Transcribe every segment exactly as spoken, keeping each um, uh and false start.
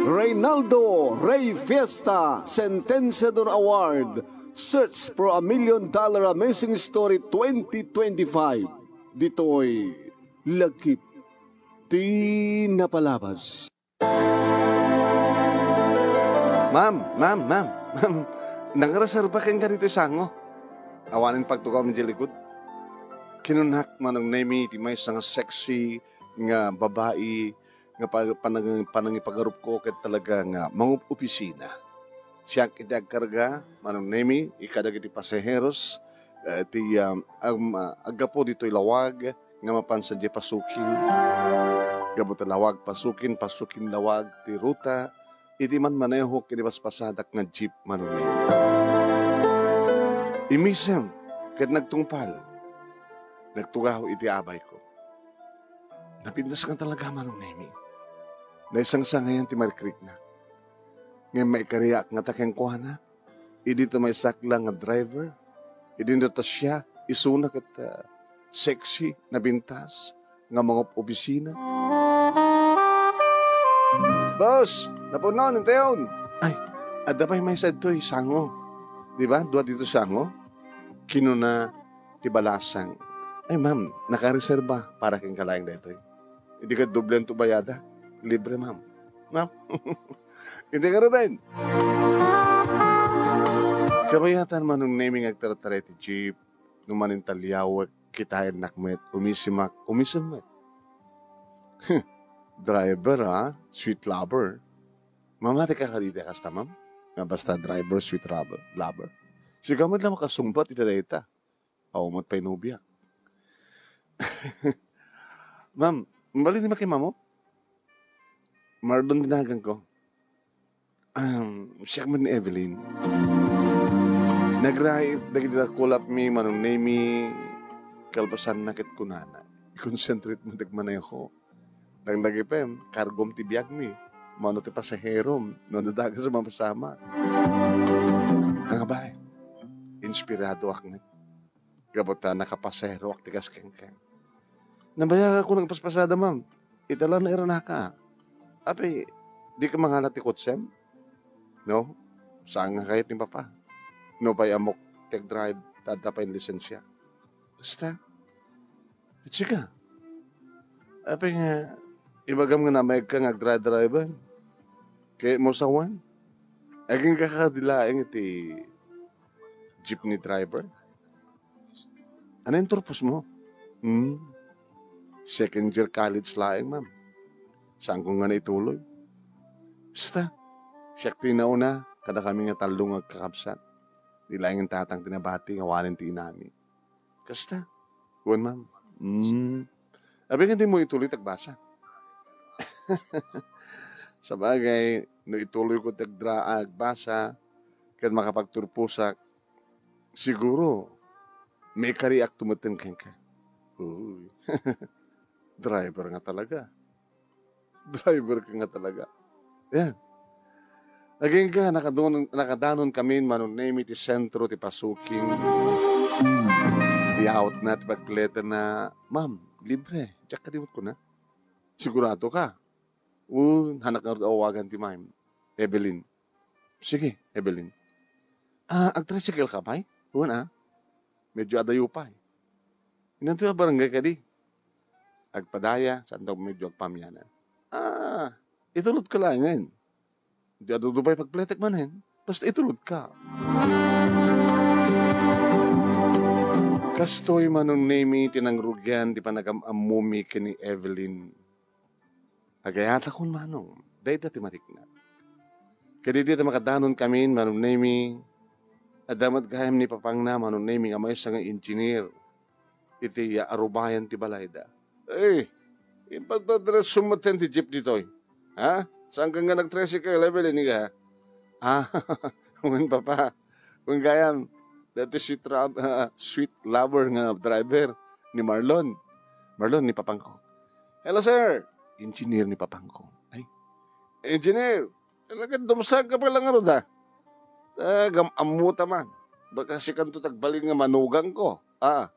Reynaldo Rey Fiesta Sentenciador Award, Search for a Million Dollar Amazing Story twenty twenty-five. Ditoy lagip ti napalabas. Ma'am, ma'am, ma'am, ma'am, nangreserba kenka ditoy sango. Awanen pagtugawem idiay likod. Kinunak, Manong Nemi, ti maysa nga sexy nga babai nga pa-, panang-, panangipagarupko ket talaga nga mangup-opisina. Siak iti agkarga, Manong Nemi, kadagiti pasaheros, eh, ti, um, um, ah, aggapu ditoy lawag nga mapan sadiay Pasukin. Gapu ta lawag Pasukin, Pasukin lawag ti ruta iti manmaneho ken ni paspasadak nga jeep, Manong Nemi. Immisem ket nagtungpal, nagtugaw iti abayko. Napintas nga talaga, Manong Nemi. Naisangsangayan ti marikriknak. Ngem maikariak ngata kenkuana, idi ta maysak la nga driver, idi ta siak, isuna ket, ah, sexy, napintas, nga mangup-opisina. Boss, napuno, intayon. Ay, adda pay maysa ditoy sango. Di ba? Dua ditoy sango. Kinuna ti balasang, "Ay, ma'am, nakareserba para kenka laeng daytoy. Idi ket doblento bayada, libre, ma'am." No? Hindi ka rin. Kabayatan, Manong Nemi, nga agtartaray ti jeep, no manintaliawek, kitaennak met, umisimak, umisem met. Driver, ha? Sweet lover. Mamati ka kadi ti kasta, ma'am? Nga basta driver, sweet lover, lover. Sika met lang makasungbat ita dayta. Awan met pay nobiak. Ma'am, mabalin ti makimamo? Marlon ti naganko. Um, siak met ni Evelyn. Nagraip dagiti dakulapmi, Manong Nemi, kalpasanna ket kunana, "I-concentrate mo ti agmaneho. Laglagipem, kargom ti biagmi. Mano ti pasaherom, no adda dagas a mapasamak." Angabay, inspiradoak met. Gapu ta nakapasaheroak ti kas kenka. Nabayagakon nga agpaspasada, ma'am. Ita la nairanaka. Apay, di ka mangala ti kotsem? No? Saan nga kayat ni Papa? No pay ammok ti agdrive, ta adda pay lisensia. Basta, let's ka. Apay nga, ibagam nga namayagka nga agdrive-drive. Kayat mo sawen? Agingga ka kadi laeng iti jeepney driver? Ania ti turpos mo? Hmm? Second year college laeng, ma'am. Saanko nga naituloy. Basta, siak ti nauna, kadakami nga tallo nga agkakabsat. Di laeng ni tatang ti nabati, awanen ti inami. Kasta? Wen, ma'am. Hmm. Apay nga dimo ituloy ti agbasa? Sabagay, no ituloyko ti agdra-, agbasa, ket makapagturposak, siguro, maikariakto metten kenka. Uy. Driver nga talaga. Driver ka nga talaga. Yan. Agingga, nakadun-, nakadanon kami, Manong Nemi, ti sentro ti Pasukin. Di-out na ti pagpleterna, "Ma'am, libre. Diak kadimot," kuna. "Sigurado ka?" "O, hanak nga awagan ti ma'am, Evelyn." "Sige, Evelyn." "Ah, agtricycle ka pay?" "Wen a. Medyo adayo pay." "Inantoy a barangay kadi?" "Agpadaya, saanto medyo agpamianan." "Ah, itulod ka laengen. Di adu pay pagpletek manen. Basta itulod ka." Kastoy, Manong Nemi, ti nangrugian ti panagam-ammomi ken ni Evelyn. Agayatakon, Manong, dayta ti marikna. Ket idi ta makadanon kamin, Manong Nemi, adda met gayam ni papangna, Manong Nemi, nga maysa nga engineer iti arubayan ti balayda. "Eh, impagdadresso metten ti jeep ditoy. Ha? Saanka nga nagtricycle, Evelyn, ika?" "Ah, wen, Papa. Wen gayam, daytoy sweet ra-, ah, sweet lover nga driver ni Marlon." Marlon, ni papangko. "Hello, sir." Engineer ni papangko. Ay, engineer, talaga dumsag ka pala ngarud, ah. Agam-ammo ta man. Baka sikanto ti agbalin nga manugang ko. Ah.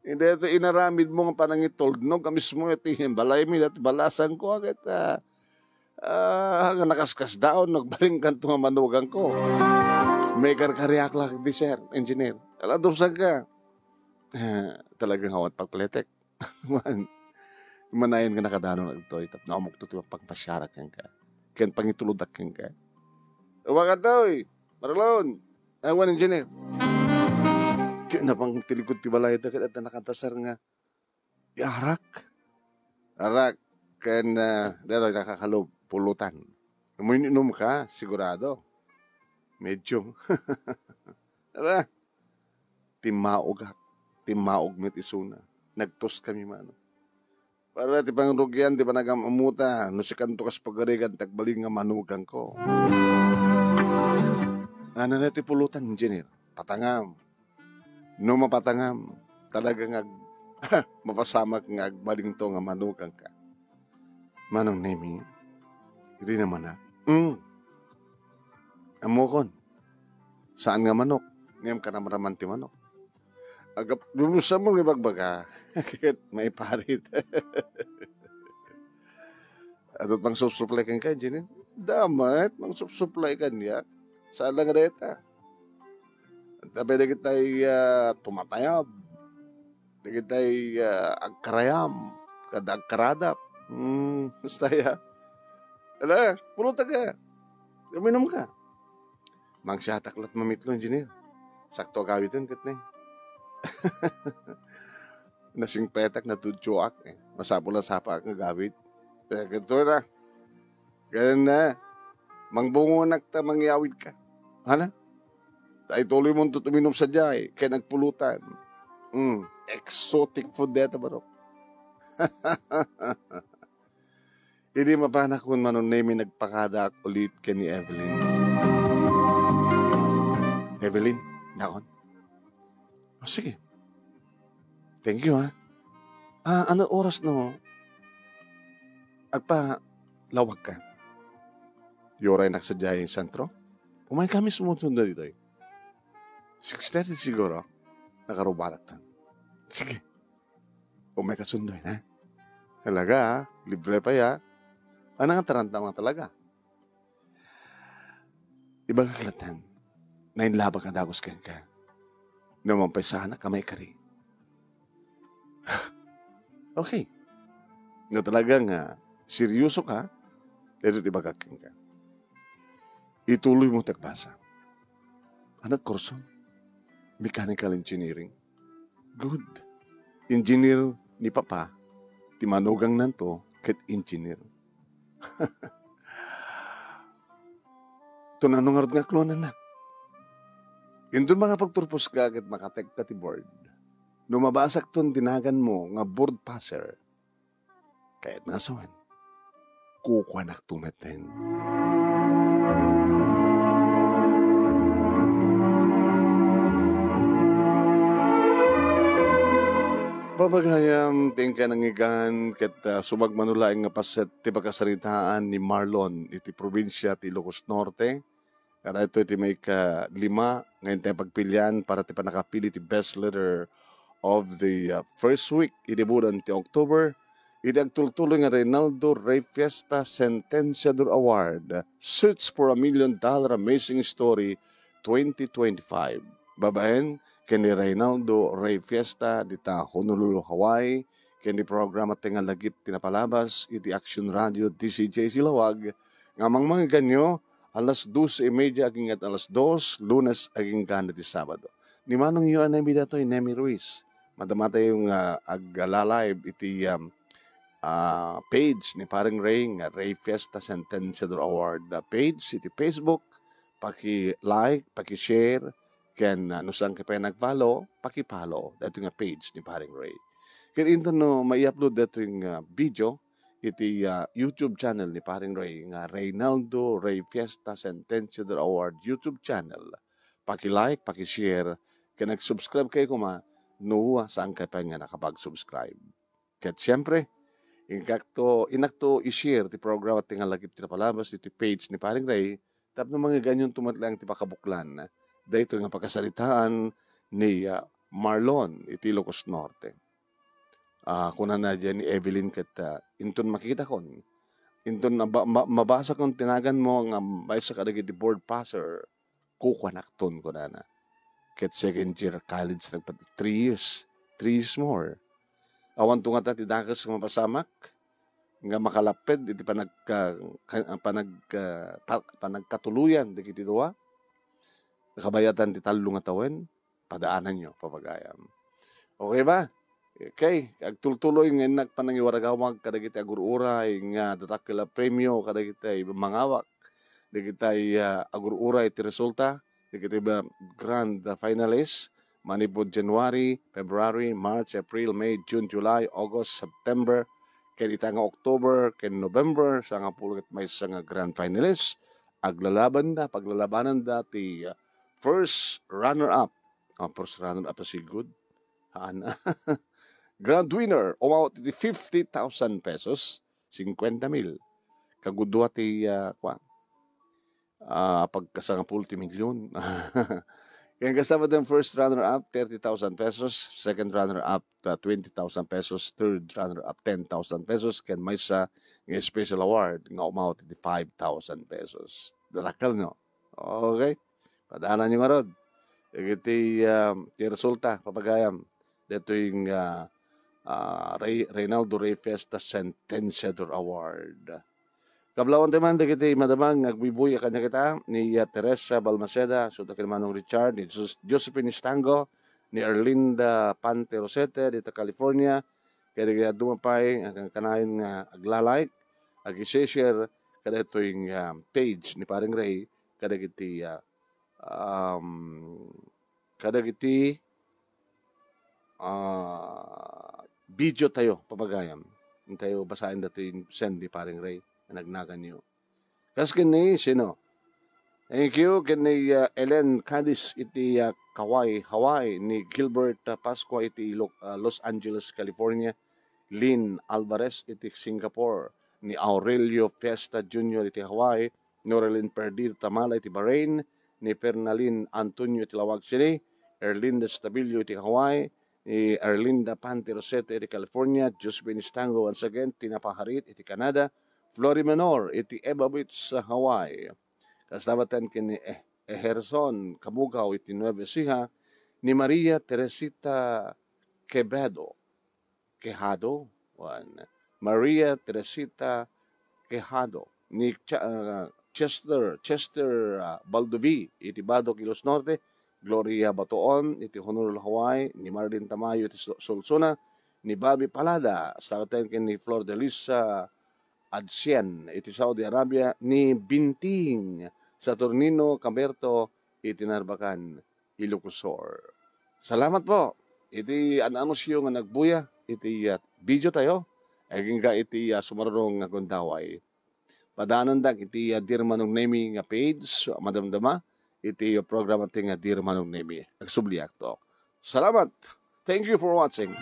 Daytoy inaramidmo nga panangitulnog a mismo iti balaymi, daytoy balasangko, ket, ah, ah, nga nakaskasdaon, nagbalinkanto nga manugangko. Maikarkariak la, sir, engineer. Ala, dumsagka. Ah, talagang awan pagpalitek. Man, manayon nga nakadanon dagitoy, tapno ammokto ti pagpasiarak kenka. Ken pangitulodak kenka. Awan kadtoy, Marlon. Awan, engineer. Ket napangtilikod ti balayda, ket adda nakadasar nga, "Ti arak." Arak, ken, ah, daytoy nakakalob, pulutan. Uminumka, sigurado. Medyo. Ala, timmaogak. Timmaog met isuna. Nagtos kami mano. Para ti pangrugian ti panagam-amuta, no sikanto kas pagarigan ti agbalin nga manugangko. Ano na ti pulutan, engineer? Patangam. No mapatangam, talaga nga ag-, mapasamak nga agbalingto nga manugangka. Manong Nemi, iti naman na. Mm. Ammokon. Saan nga manok? Ngem kanamraman ti manok. Agap-, lubusam mo nga ibagbaga. Ket maiparit. Adut mangsupsuplay kenka, engineer? Damet, mangsupsuplay kaniak. Saan lang dayta. Tabi dagitay, ah, tumatayab. Dagitay, ah, agkarayam. Kada agkaradap. Hmm, basta ya. Ala, pulutan ka. Uminum ka. Mangsiatak lat mamitlo, engineer. Sakto agawiden ket ne. Nasingpetak, natudyoak, eh. Masapul a sapaak nga agawid. Eh, ket na. Ken na, mangbungonak ta mangyawid ka. Hala? Ta ituloy mo tutuminum sadiay, ken agpulutan. Mm, exotic food deta, barok. Idi mapanak kun Manong Nemi, nagpakadaak ulit ken ni Evelyn. Evelyn, nakon. Oh, sige. Thank you, ha. Ah, ano oras no agpalawag ka? Yuray naksadiay sentro? Umay ka mismo sundo ditoy. Six thirty siguro. Nakarubarak tan. Sige. Umay ka sundo, ha? Talaga, ha? Libre pa ya. Ano nga taranta mga talaga? Ibagak laeng, nainlabak a dagus kenka. No mampaisanak a maikari. Okay. No talaga nga seryoso ka, daytoy ti ibagak kenka. Ituloy mo ti agbasa. Anat kurso? Mechanical engineering. Good. Engineer ni Papa, ti manugangnanto ket engineer. Tunano ngarud nga akloan, anak? Inton makapagturpos ka ket makatek ka ti board, no mabasak ton dinagan mo nga board passer, kayat nga sawen, kukuanak tumeten. Babagayam, ti inka nangigan, ket, ah, sumagmano laeng nga paset ti pakasaritaan ni Marlon iti probinsia ti Ilocos Norte. Daytoy ti maikalima nga intay pagpilian para ti pannakapili ti best letter of the, uh, first week idi bulan ti October, iti agtultuloy nga Reynaldo Rey Fiesta Sentenciador Award, Search for a Million Dollar Amazing Story twenty twenty-five. Babaen ken ni Reynaldo Rey Fiesta dita Honolulu, Hawaii, ken ni programa ti nga lagip ti napalabas iti Action Radio D C J C Laoag nga mangmangiganyo alas dos y media agingga alas dos, Lunes agingga ti Sabado. Ni Manong Yo a Nemi datoy, Nemi Ruiz. Madamatayo nga agla-live iti, um, ah, page ni Paring Ray nga Ray Fiesta Sentenciador Award, ah, page iti Facebook. Paki-like, paki-share, ken, ah, no saan ka pay nag-follow, paki-follow daytoy nga page ni Paring Ray. Ken inton no mai-upload daytoy nga video iti, ah, YouTube channel ni Paring Ray nga Reynaldo Ray Fiesta Sentenciador Award YouTube channel. Paki-like, paki-share, ken nag-subscribe kayo koma no saan ka pay nga nakapag-subscribe. Ket siempre, inkakto, inakto i-share ti programa ti nga lagip ti napalabas iti page ni Paring Ray tapno mangiganyon tumet lang ti pakabuklan daytoy nga pakasaritaan ni, ah, Marlon iti Ilocos Norte. Ah, kunana diay ni Evelyn ket, ah, inton makitakon, inton naba-, ma-, mabasakon ti naganmo nga maysa kadagiti board passer, kukuanakton, kunana. Ket second year college, nagpat-, three years, three years more. Awanto ngata ti dakes nga mapasamak nga makalapped iti panagka-, ka-, panagka-, pa-, panagkatuloyan dagiti dua. Kabayatan ti tallo nga tawen, padaananyo, papagayam. Okay ba? Okay, agtultuloy nga innak panangiwaragawag kadagiti agur-uray nga datakkel a premio kadagiti mangawak dagiti, ah, agur-uray ti resulta dagiti ba-, grand finalist manipud January, February, March, April, May, June, July, August, September, ken ita nga October ken November, sangapulo ket maysa nga grand finalist. Aglalabanda, paglalabananda ti, ah, first runner-up. Ah, first runner-up a sigud. Haan. Grand winner, umawat iti fifty thousand pesos, cincuenta mil. Kagudua ti, ah, kwan, ah, pagkasangapulo ti milyon. Ken kasta met ti first runner-up, thirty thousand pesos, second runner-up, ah, twenty thousand pesos, third runner-up, ten thousand pesos, ken maysa nga special award nga umawat iti five thousand pesos. Darakkel, no? Okay? Padaananyo ngarud. Dagiti, ah, ti resulta, papagayam. Detoy nga, ah, Rey-, Reynaldo Rey Fiesta Sentenciador Award. Kablawan ti man dagiti madamag nga agbuybuyag kaniakita, ni, ah, Teresa Balmaceda, isu ken Manong Richard, ni Jos-, Josephine Estango, ni Erlinda Pante Rosete, dita California, ken dagiti adu pay, ah, kanayon nga agla-like, ag-share, kadagitoy nga page ni Paring Ray, kadagiti, ah, um, kadagiti, ah, video tayo, papagayam. Intayo basaen datoy send ni Paring Ray, nga nagnaganyo. Kas ken ni sino? Thank you, ken ni, ah, Ellen Cadiz iti, ah, Kauai, Hawaii, ni Gilbert, ah, Pascua iti Lo-, ah, Los Angeles, California, Lynn Alvarez iti Singapore, ni Aurelio Fiesta Junior iti Hawaii, Norelin Perdido Tamala iti Bahrain, ni Fernalin Antonio iti Laoag City, Erlinda Estabilio iti Hawaii, ni Erlinda Panti Rosete iti California, Josephine Estango once again, Tina Paharit iti Canada, Flory Menor iti Eva Beach, Hawaii. Kasta met ken ni Eh-, Eherson Kabugaw iti Nueva Ecija, ni Maria Teresita Quevedo, Quejado, wen Maria Teresita Quejado, ni Ch-, ah, Chester, Chester, ah, Baldovi iti Badoc, Ilocos Norte, Gloria Batoon iti Honolulu, Hawaii, ni Marlene Tamayo iti Su-, Solsona, ni Bobby Palada, kasta met ken ni Flor de Lisa Adsian iti Saudi Arabia, ni Binting Saturnino Caberto iti Narbacan, Ilocos Sur. Salamat po iti an-anusyo nga nagbuya iti, ah, video tayo. Agingga iti, ah, sumarurong nga gundaway. Padaanandak iti, ah, Dear Manong Nemi nga page, madamdama iti programa ti nga Dear Manong Nemi. Agsubliakto. Salamat. Thank you for watching.